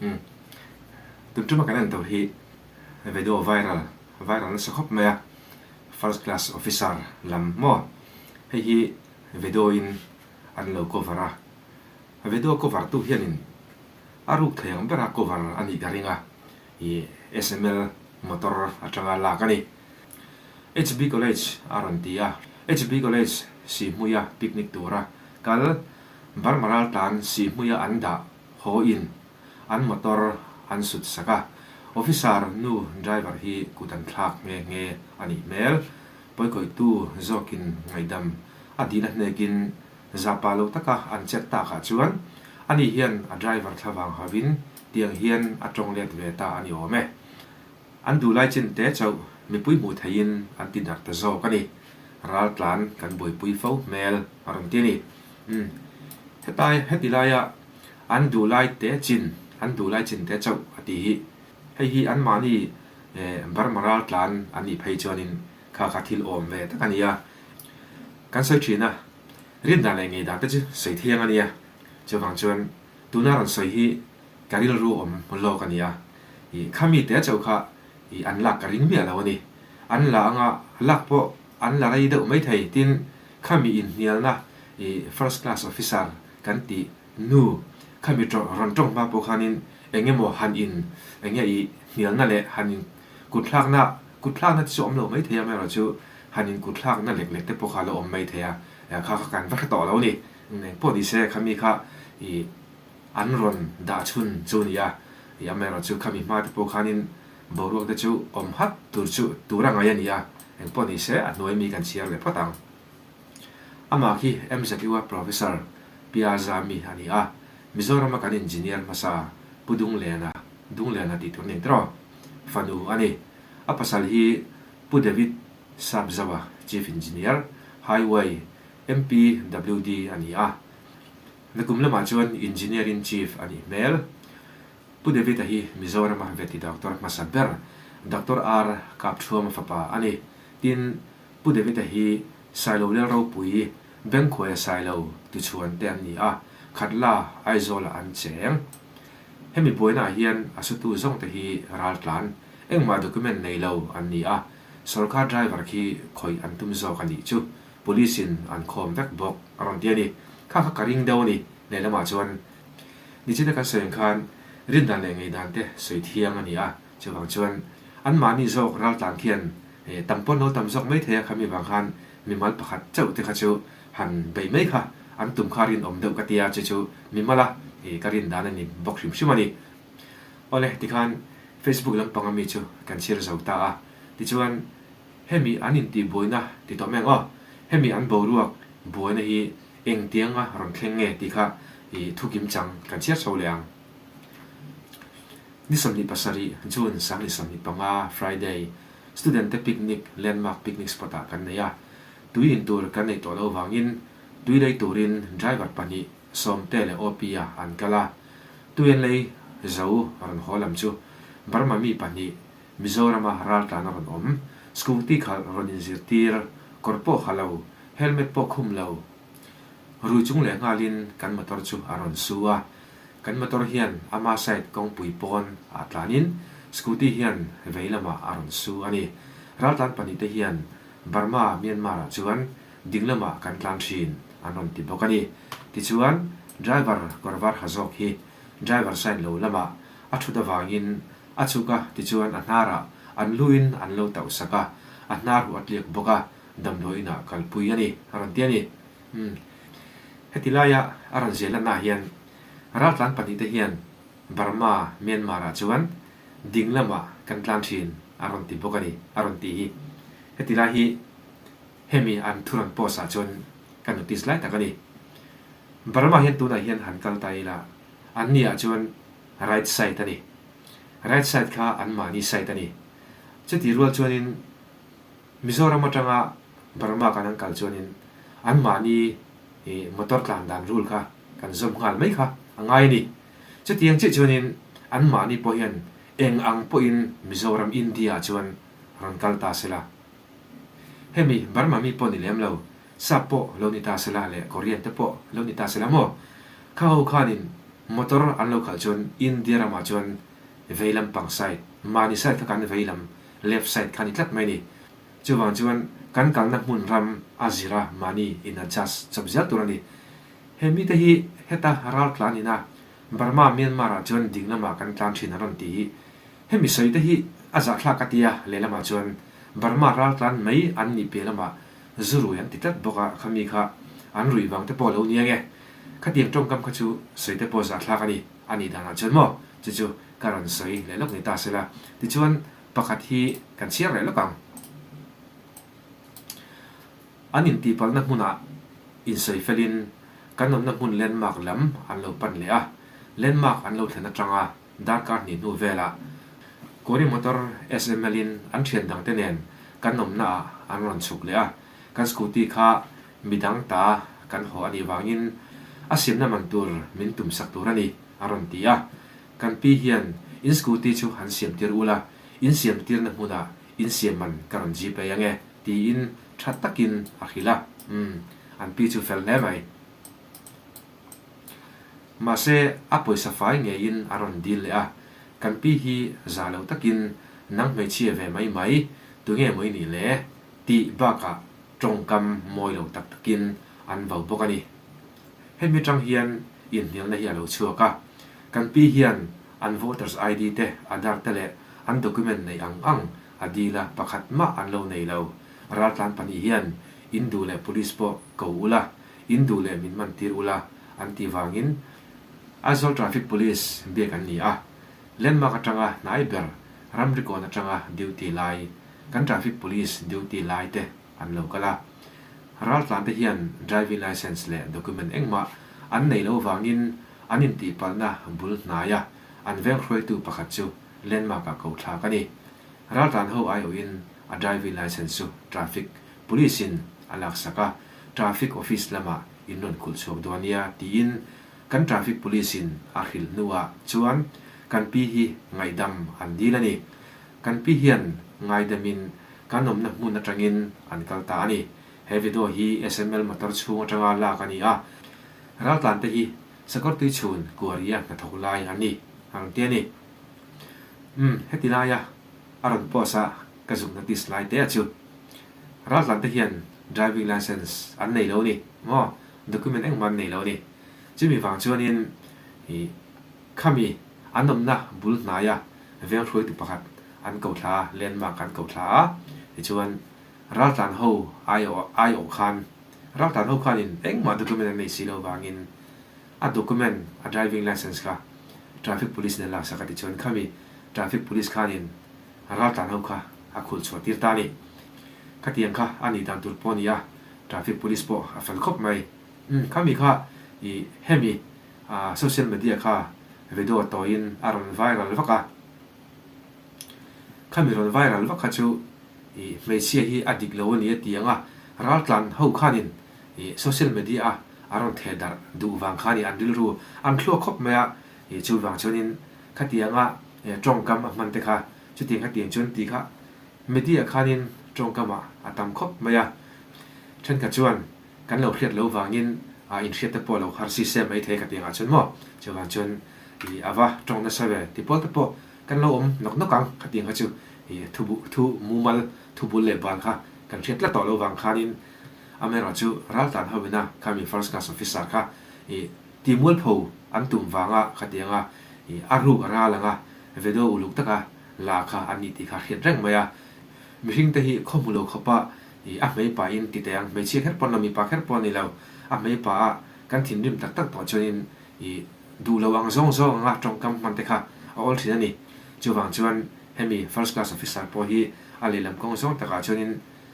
Umm. Tun tuma kan en tur hi video viral, viral nasa khawp mai a, first class officer lam maw? Hei hi video in an lo cover a, video cover tu hianin a ruk thei ang bera cover a nih ka ring a, ih SML motor atanga lak a ni. HB College a rawn ti a, HB College Sihhmuia picnic tura kal Burma raltlan Sihhmuia an dah haw in an motor an sut sak a, officer nu driver hi kut an thlak nghe nghe a nih hmel. Pawikhawitu zawkin ngaihdam a dihna hnekin zapa lo taka an chet takah chuan ani hian a driver thlavang hauhin tiang hian a tawng let ve ta a ni awm e. An duhlai chin te chauh mipui hmuh theihin an ti darh ta zawk a ni. Raltlan kan buaipui fo hmel a rawn ti a ni. Umm. Hetai heti laia an duhlai te chin, an duhlai chin te chauh a tih hi. Hei hi anmahni Burma raltlan an nih phei chuanin kha kha thil awm ve tak a ni a. Kan sawi thin a, rindan leh ngeidan te chu sawi thiang a nia. Chuvang chuan tuna rawn sawi hi ka rilru awm lawk a ni a, ih khami te chauh kha ih an lak ka ring miah lo a ni. An la anga lak pawh an la rei deuh mai thei tin khami inhnialna ih first class officer kan tih nu khami rawn tawng hma pawh khanin eng emaw han in eng nge ih hnialna leh han in kut thlakna kut thlakna te chu awm lo mai thei a amaherawhchu han in kut thlakna lek lek te pawh kha a lo awm mai thei a kha kha kan va hre tawh lo a ni. Engpawh ni se khami kha ih An rawn dah chhun chu ni a, i amaherawhchu khami hma te pawh khanin boruak te chu awm hat tur chu tur a ngai a ni a, engpawh ni se a hnuai mi kan chhiar leh phawt ang. Amah khi MZU a Professor Pia Zami a ni a, Mizorama kan engineer hmasa Pu Dungliana, Dungliana tih tur nen tiraw? Fanu a ni. A pasal hi Pu David Sapzawa, Chief Engineer, Highway, MPWD a ni a. Nakum lamah chuan Engineer in Chief a nih hmel. Pu David-a hi Mizorama veti doctor hmasa ber Doctor R Kapthuama fapa a ni. Tin, Pu David-a hi Sailo Lel ropui Bengkhuaia Sailo tuchhuan te an ni a, Khatla, Aizawlah an cheng. Hemi buainaah hian a sutu zawng te hi raltlan, engmah document nei lo an ni a, sawrkar driver khi khawih an tum zawk a nih chu. Police in an khawm vek bawk a rawn ti a ni. Kha kha ka ring deuh a ni. Lehlamah chuan nichina kan sawi ang khan rindan leh ngeidan te sawi thiang a ni a, chuvang chuan anmahni zawk raltlan khian tam pawn lo tam zawk mai thei a, khami vang khan mimal pakhat chauh te kha chu han beih mai kha an tum kha rinawm deuh ka ti a, chu chu mimala ka rindan a ni bawk hrim hrim a ni. Awle, tikhan Facebook lampang ami chu kan chhiar zo ta a, tichuan Hemi an intihbuaina ti tawh mai ang aw. Hemi an boruak buaina hi engtianga rawn thleng nge tih kha i thu kim chang kan chhiar chho leh ang. Ni 27 June 2025 Friday Student te picnic Landmark picnic spot ah kan nei a. Tui in tur kan neih tawh loh vangin tui lei turin driver pahnih Sawmte leh Opi-a an kal a. Tui an lei zo rawn haw lam chu Burma mi pahnih Mizorama raltlan a rawn awm, scooty khalh rawn inzirtir, kawr pawh ha lo, helmet pawh khum lo. Rui chung leh nghalin kan motor chu a rawn su a, kan motor hian ama side kawngpui pawn ah tlanin scooty hian vei lamah a rawn su a ni. Raltlan pahnihte hian Burma, Myanmar ah chuan ding lamah kan tlan thin an rawn ti bawk a ni. Tichuan, driver kawr var ha zawk hi driver side lo lamah a thut avangin A chhuk a, tichuan a hnarah an luin an lo tauh sak a, a hnar huh a tliak bawk a, damdawi inah kalpui a ni, a rawn ti a ni. Umm. Heti laia a rawn ziah lannaah hian raltlan pahnihte hian Burma, Myanmar-ah chuan ding lamah kan tlan thin a rawn ti bawk a ni, a rawn ti hi. Heti lai hi hemi an thu rawn post ah chuan ka notice lai tak a ni. Burma hian tunah hian han kal ta ila, an ni ah chuan right side a ni. Right side kha an mahni side a ni. Chutih rual chuanin Mizoram atanga Burma kan an kal chuanin an mahni motor tlan dan rule kha kan zawm nghal mai kha a ngai a ni. Chutiang chiah chuanin an mahni pawh hian eng ang pawhin Mizoram India ah chuan rawn kal ta sela. Hemi Burma mi pawh ni lem lo, Sap pawh lo ni ta sela leh Korean te pawh lo ni ta sela maw? Kha ho khanin. Motor an lo khalh chuan India ramah chuan vei lam pang side, mahni side kha kan vei lam, left side, kha a ni tlat mai a ni. Chuvang chuan kan kalna hmun ram a zira mahni in adjust chawp zel tur a ni. He mite hi heta ral tlan ina Burma, Myanmar ah chuan ding lamah kan tlan thin an rawn ti hi. Hemi sawi te hi a zahthlak a tia lehlamah chuan Burma ral tlan mai an nih piah lamah zu rui an ti tlat bawk a, khami kha an ruih vang te pawh a lo nia nge. Khatiang tawngkam kha chu sawi te pawh zahthlak a ni, a nih danah chuan maw chu chu ka rawn sawi leh lawk ni ta sela. Tichuan pakhat hi kan chhiar leh lawk ang. An intihpalhna hmunah insawi felin kan awmna hmun landmark lam an lo pan leh a, landmark an lo thlen atanga darkar hnih hnu velah Kori motor SML in an thian dangte nen kan awmna ah an rawn chhuk leh a, kan scooty kha midang ta kan haw a nih vangin a siamna man tur min tum sak tur a ni a rawn ti a, kan pi hian in scooty chu han siam tir ula, in siam tirna hmunah in siam man ka rawn gpay ange tiin tha takin a hrilh a, umm an pi chu fel hle mai. Mahse a pawisa fai ngeiin a rawn dil leh a, kan pi hi za lo takin nang hmeichhia ve mai mai tunge maw i nih le tih bakah tawngkam mawi lo tak takin an vo bawk a ni. Hemi tang hian inhnialna hi a lo chhuak a, kan pi hian an voters ID te, Aadhaar te leh an document neih ang ang a dil a, pakhat mah an lo nei lo. Raltlan pahnih hian in duh leh police pawh ko ula, in duh leh min man tir ula an tih vangin Aizawl Traffic Police biak an ni a, Landmark atanga hnai ber ramrikawn atanga duty lai kan Traffic Police duty lai te an lo kal a. Raltlan te hian driving licence leh document engmah an nei lo vangin an intihpalhna bul hnaia an veng hruaitu pakhat chu Landmark-ah ko thlak a ni. Raltlan ho aiawhin a driving licence chu Traffic Police-in a laksak a, Traffic Office lamah in rawn khulh chhuak dawn nia tiin kan Traffic Police-in a hrilh hnuah chuan kan pi hi ngaihdam an dil a ni. Kan pi hian ngaidamin kan awmna hmun atangin an kal ta a ni. He video hi SML motor chhung atanga lak a ni a, raltlante hi Sakawrtui chhun Kuaria hnathawk lai an ni a rawn ti a ni. Umm, heti laia a rawn post a ka zuk notice lai te a chu. Raltlante hian driving licence an nei lo a ni maw? Document engmah an nei lo a ni. Chumi vang chuanin ih khami an awmna bul hnaia veng hruaitu pakhat an ko thla a, landmark an ko thla a, tichuan raltlan ho aiawh aiawh khan raltlan ho khanin engmah document an nei si lo vangin a document a driving licence kha traffic police nen laksak a tichuan khami traffic police khanin raltlan ho kha a khulh chhuah tir ta a ni. Khatiang kha a nih dan tur pawh a ni a, traffic police pawh a fel khawp mai. Umm khami kha ih hemi ah social media kha video tawiin a rawn viral vak a, khami rawn viral vak kha chu ih hmeichhia hi a dik lo a ni a ti ang a, raltlan ho khanin ih social media a a rawn theh darh duh vang kha a ni, an rilru an thluak khawp mai a, ih chuvang chuanin khatianga tawngkam a hman te kha chutiang khatiang chuan tih kha media khanin tawngkamah a tam khawp mai a, thenkhat chuan kan lo hriat lo vangin a inhriat te pawh lo har si se mai thei khatiang ah chuan maw chuvang chuan ih a va tawng nasa ve ti pawl te pawh kan lo awm nawk nawk ang khatiang kha chu ih thu bu thu mumal thu bul leh ban kha kan hriat tlat tawh lo vang khanin amaherawhchu raltlan ho ina khami first class officer kha ih Ti mualpho an tum vanga khatianga a ruk a ral anga video uluk taka la kha an nih tih kha hriat reng mai a. Mihring te hi khaw hmu lo khawpa a hmei pa in ti teh ang, hmeichhia kher pawn lo mipa kher pawh a ni lo, a hmei pa a kan thinrim tak tak tawh chuanin i duh lo ang zawng zawng anga tawngkam hman te kha a awl thin a ni. Chuvang chuan hemi first class officer pawh hi a lehlam kawng zawng takah chuanin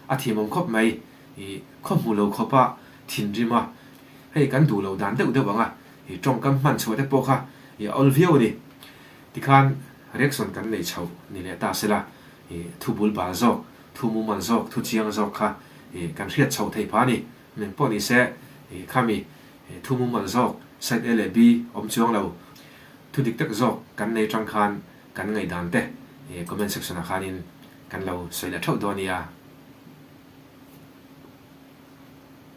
a thimawm khawp mai, i khaw hmu lo khawpa thinrim a Hei kan duh loh dan deuh deuh ang a, i tawngkam hman chhuah te pawh kha i a awl viau a ni. Tikhan reaction kan nei chhoh ni leh ta sela, i thu bul bal zawk, thu mumal zawk, thu chiang zawk kha i kan hriat chhoh theih phah a ni. Meng pawh ni se, i khami thu mumal zawk side A leh B awm chuang lo, thu dik tak zawk kan nei tang khan kan ngaihdan te comment section ah khanin kan lo sawi leh theuh dawn nia.